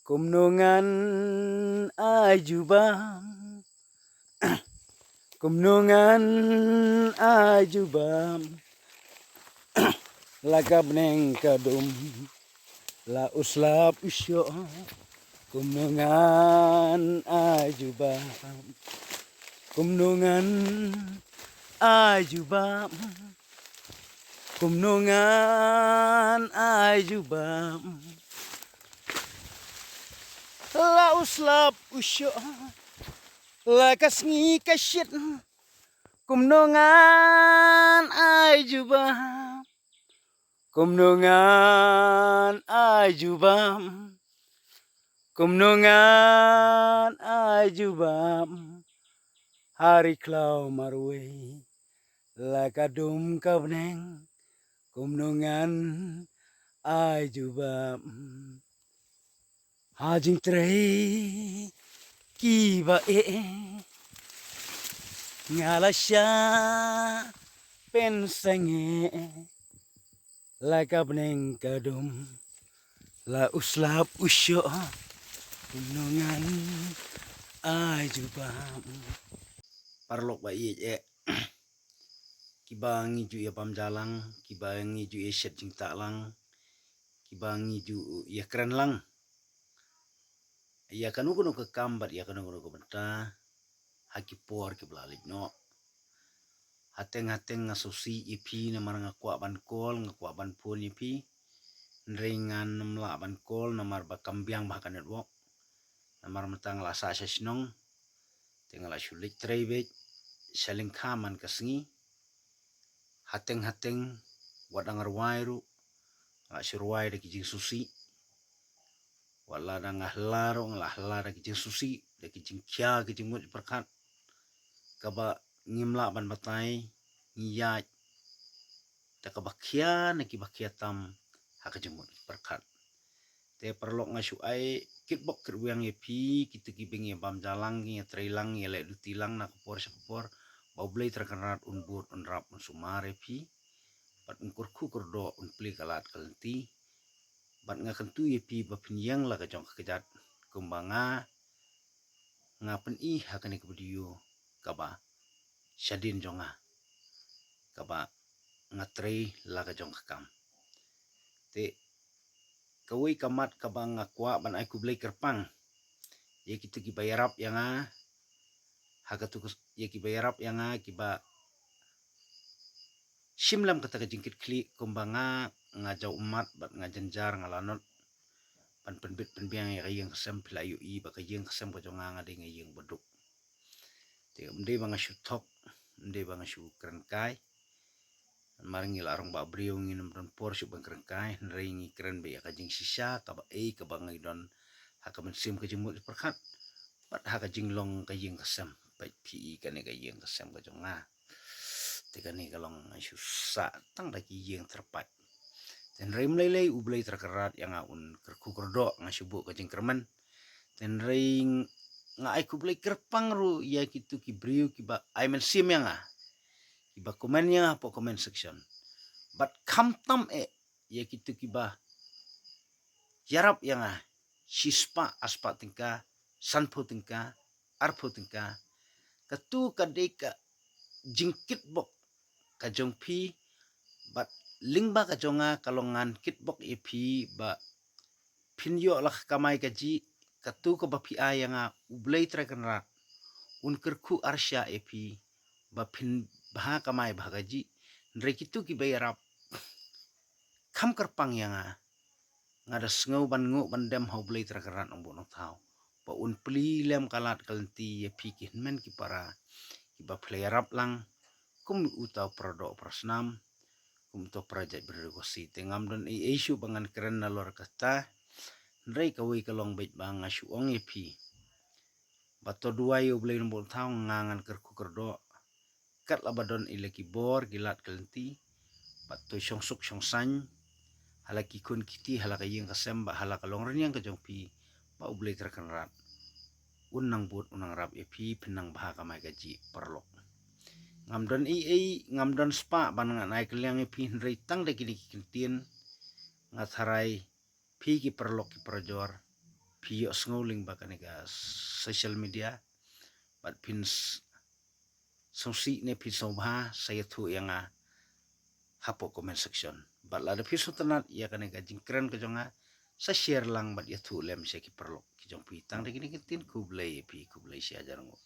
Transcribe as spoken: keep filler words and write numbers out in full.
Kumno ngan ai jubab? Kumno ngan ai jubab? La ka bneng ka dum, la u slap u shoh. Kumno ngan ai jubab? Kumno ngan ai jubab? Kumno ngan ai jubab? La u slap u shoh, la ka sngi ka shit. Kumno ngan ai jubab? Kumno ngan ai jubab? Kumno ngan ai jubab? Hari khlaw marwei, la ka dum ka bneng. Kumno ngan ai jubab? Ha jingtrei kiba eh, nga la shah pynsangeh. La ka bneng ka dum, la u slap u shoh. Kumno ngan ai jubab? Paralok ba ïeit eh, kiba ngi ju ïa bam ja lang, kiba ngi ju ïa shet jingtah lang, kiba ngi ju ïa kren lang ïa kano kano ka kam bad ïa kano kano ka bynta ha ki por kiba la leit noh. Hateng hateng nga sngewsih ïa phi namar nga kwah ban call, nga kwah ban phone ïa phi. Hynrei ngan ym lah ban call namar ba kam biang bha ka network. Namar mynta nga la sah sha shnong, te nga la shu leit trei beit sha lyngkha man ka sngi. Hateng hateng, wat da nga rwai ruh, nga la shu rwai da ki jingsngewsih. Wat la da nga hla ruh, nga la hla da ki jingsngewsih, da ki jingkhia, ki jingmut jingpyrkhat kaba ngim lah ban batai, ngi ïaid da kaba khia na kiba khia tam ha ka jingmut jingpyrkhat. Te paralok, nga shu ai kitbok kitrwiang ïa phi, kito kiba ngi ïa bam ja lang, ngi ïa trei lang, ngi ïa leh duty lang na ka por sha ka por, ba U Blei Trai Kynrad un bud, un rap, un sumar ïa phi, bad un kyrkhu kyrdoh, un plie ka lad ka lynti. Bad nga kyntu ïa phi ba phin ïeng la ka jong ka kjat kumba nga, nga pyni ha kane ka video kaba shadien jong nga, kaba nga trei la ka jong ka kam. Te kawei ka mat kaba nga kwah ban ai khublei kyrpang ïa kito kiba ïarap ïa nga, ha kato ka, ïa kiba ïarap ïa nga, kiba shim lem kata ka jingkitkhlieh kumba nga, nga jaw ummat bad nga jynjar, nga lanot ban pynbit pynbiang ïa ka ïing ka sem. Phi la ïohi ba ka ïing ka sem ka jong nga, nga dei nga ïing baduk. Te ym dei ba nga shu thok, ym dei ba nga shu kren kai. Namar ngi la rangbah briew, ngin ym don por shuh ban kren kai, hynrei ngi kren beit ïa ka jingshisha kaba ei kaba ngi don ha ka mynsiem, ka jingmut jingpyrkhat bad ha ka jinglong ka ïing ka sem. Peit phi, kane ka ïing ka sem ka jong nga. Te kane ka long, nga shu sah tang da ki ïing tyrpait. Te hynrei ym lei lei, U Blei Trai Kynrad ïa nga un kyrkhu kyrdoh, nga shu buh ka jingkyrmen. Te hynrei nga ai khublei kyrpang ruh ïa kito ki briew kiba ai mynsiem ïa nga, kiba comment ïa nga hapoh comment section. Bad khamtam eh ïa kito kiba ïarap ïa nga, shispah, arspah tyngka, sanphew tyngka, arphew tyngka. Kato ka dei ka jingkitbok ka jong phi, bad lyngba ka jong nga ka long, ngan kitbok ïa phi ba phin ïoh la ka kamai kajih. Kato kaba phi ai ïa nga, U Blei Trai Kynrad un kyrkhu arshah ïa phi ba phin bha kamai bha kajih. Hynrei kito kiba ïarap, kham kyrpang ïa nga. Nga da sngew ban nguh ban dem ha U Blei Trai Kynrad Nongbuh Nongthaw ba un plie lem ka lad ka lynti ïa phi ki hynmen ki para kiba phi la ïarap lang, kum uta u paradoh parasnam, kum uta u para jaitbynriew Khasi. Te ngam don ei ei shuh ba ngan kren nalor kata. Hynrei kawei ka long beit ba nga shu ong ïa phi ba to duwai ïa U Blei Nongbuh Nongthaw, nga ngan kyrkhu kyrdoh kat laba don ila ki bor ki lad ki lynti, bad to shong suk shong saiñ ha la ki khun ki kti, ha la ka ïing ka sem bad ha la ka longrynïeng ka jong phi, ba U Blei Trai Kynrad un nang bud, un nang rap ïa phi, phin nang bha kamai kajih, paralok. Ngam don ei ei, ngam don spah ban ngan ai kylliang ïa phi, hynrei tang da kine ki kyntien nga tharai phi ki paralok ki parajor phi ïohsngew lyngba kane ka social media, bad phin sngewsih ne phin sngewbha, sa ïathuh ïa nga hapoh comment section. Bad lada phi sngewtynnat ïa kane ka jingkren ka jong nga, sa share lang bad ïathuh lem sha ki paralok ki jong phi. Tang da kine ki ktien, khublei ïa phi, khublei shihajar nguh.